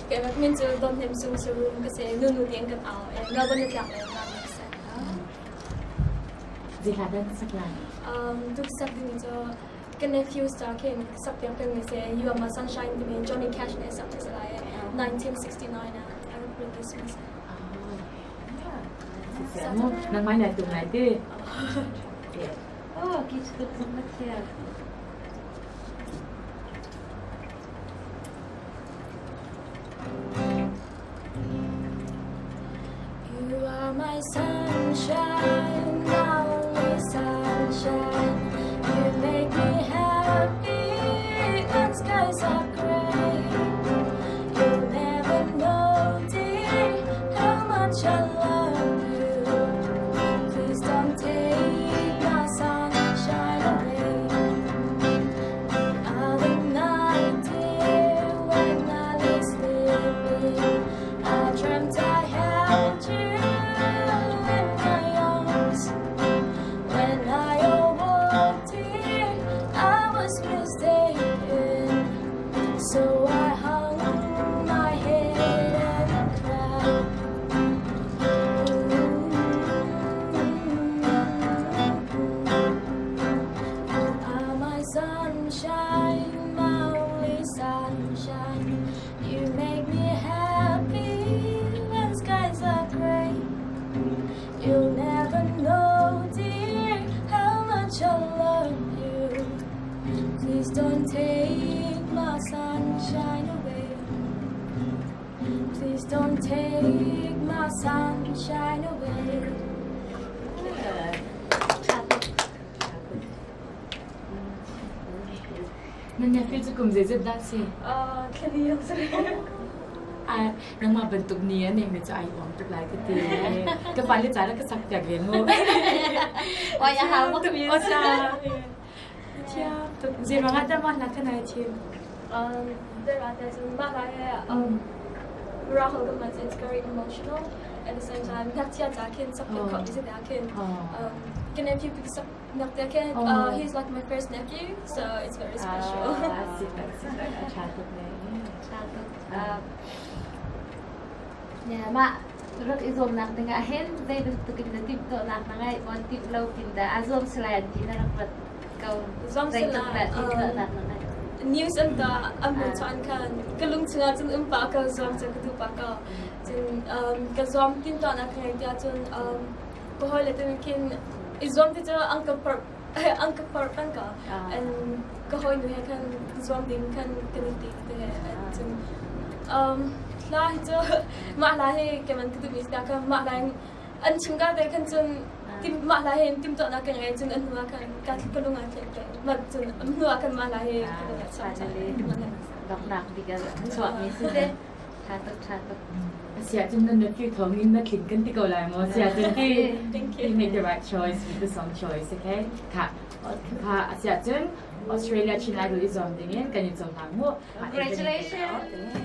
Keimah min cu Don Hnem Sung Sarum ka si. Nunu tiang kan au. Melbourne na tlak le na ka si. Zei hla dah na sak lai? Tuk sak ding cu ka nephew star khin sak piak peng mi si You Are My Sunshine timi Johnny Cash nih sak ti si lai. 1969 ah a rak release mi si. Nangmah na tum lai ti. Oh, ki tuk zong na thiam. You are my sunshine, my only sunshine. You make me happy when skies are gray. You'll never know, dear, how much I love you. Please don't take my sunshine away. The other night, dear, when I lay sleeping, I dreamt I held you in my arms. When I awoke, dear, I was mistaken. So I hung my head and cried. You are my sunshine, my only sunshine. You make me happy when skies are gray. You'll never know, dear, how much I love you. Please don't take my sunshine away. Please don't take my sunshine away. Na nephew cu kum zeizat dah si? Thla si. Nangmah bantuk ni a neihmi cu ai uang tuk lai ka ti. Ka fale ca le ka sak piak ve mu. Oi a hau bak mi. Osa. Thiam tuk. Zei ruangah dah mah hla kha nai thim? There are there's mah hla he Rahul ka man it's very emotional at the same time ngakchia ca khin sak piak khawh mi si ta khin ka nephew pi sak nak te khin he's like my first nephew so it's very special. Ah, si tak si tak a ṭha tuk ne. Ṭha tuk. Mah rak i zuamnak dingah hin zei bantuk in na timhtuahnak na ngeih maw timh lo pin dah a zuam si lai an ti na rak rat ko Zuam si zeitluk lai, dah timhtuahnak na ngeih? News an ta an hmuh chuan khan ka lung chungah cun um pa ko zuam cu ka duh pa ko cun ka zuam timhtuahnak ka ngei tiah cun ka hawile te khin i zuam ti cu an ka porh an ka porh peng ko and ka hawinu he khan zuam ding khan kan i ti te he cun hla hi cu mah hla hi keman ka duhmi si kha mah hla an chim ka te khan cun tim mah hla hin timtuahnak ka ngei cun an hnu ah khan ka ka lung ah khin mah cun an hnu ah khan mah hla hi ka lung ah chuak Donghnak bik ah chuahmi si te. Ṭha tuk, ṭha tuk. Asiah cun na nephew thawng in na tling kan ti ko lai maw? Asiah cun ti Thank you. you make the right choice with the song choice, okay? Kha kha asiah cun Australia Chin Idol i zuam ding in kan i cohlang mu. Congratulations!